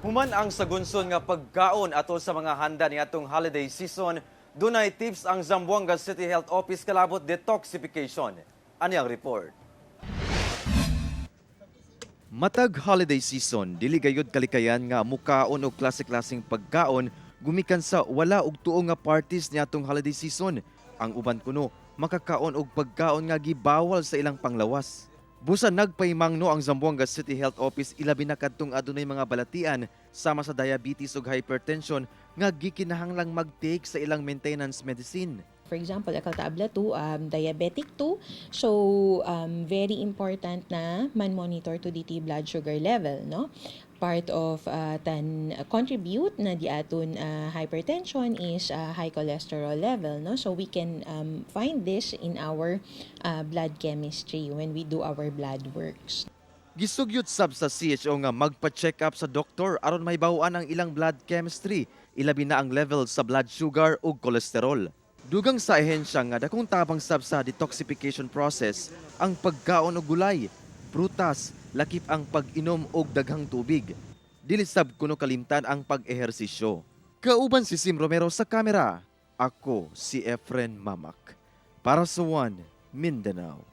Human ang sagunson nga pagkaon atol sa mga handa niadtong holiday season, dunay tips ang Zamboanga City Health Office kalabot detoxification. Ani ang report. Matag holiday season, dili gayud kalikayan nga mukaon og klase-klaseng pagkaon gumikan sa wala og tuo nga parties niadtong holiday season. Ang uban kuno makakaon og pagkaon nga gibawal sa ilang panglawas. Busa nagpaimangno ang Zamboanga City Health Office, ilabi na kadtong adunay mga balatian sama sa diabetes ug hypertension nga gikinahanglang mag-take sa ilang maintenance medicine. For example, akal tabla 2, diabetic 2. So, very important na man-monitor to diti blood sugar level, no? Part of tan contribute na di aton hypertension is high cholesterol level, no? So, we can find this in our blood chemistry when we do our blood works. Gisugyot sab sa CHO nga magpa-check up sa doktor aron mahibaw-an ang ilang blood chemistry, ilabi na ang level sa blood sugar ug kolesterol. Dugang sa ehensya nga dakong tabang sab sa detoxification process ang pagkaon og gulay, prutas, lakip ang pag-inom og daghang tubig. Dili sab kuno kalimtan ang pag-ehersisyo. Kauban si Sim Romero sa kamera. Ako si Efren Mamak. Para sa One Mindanao.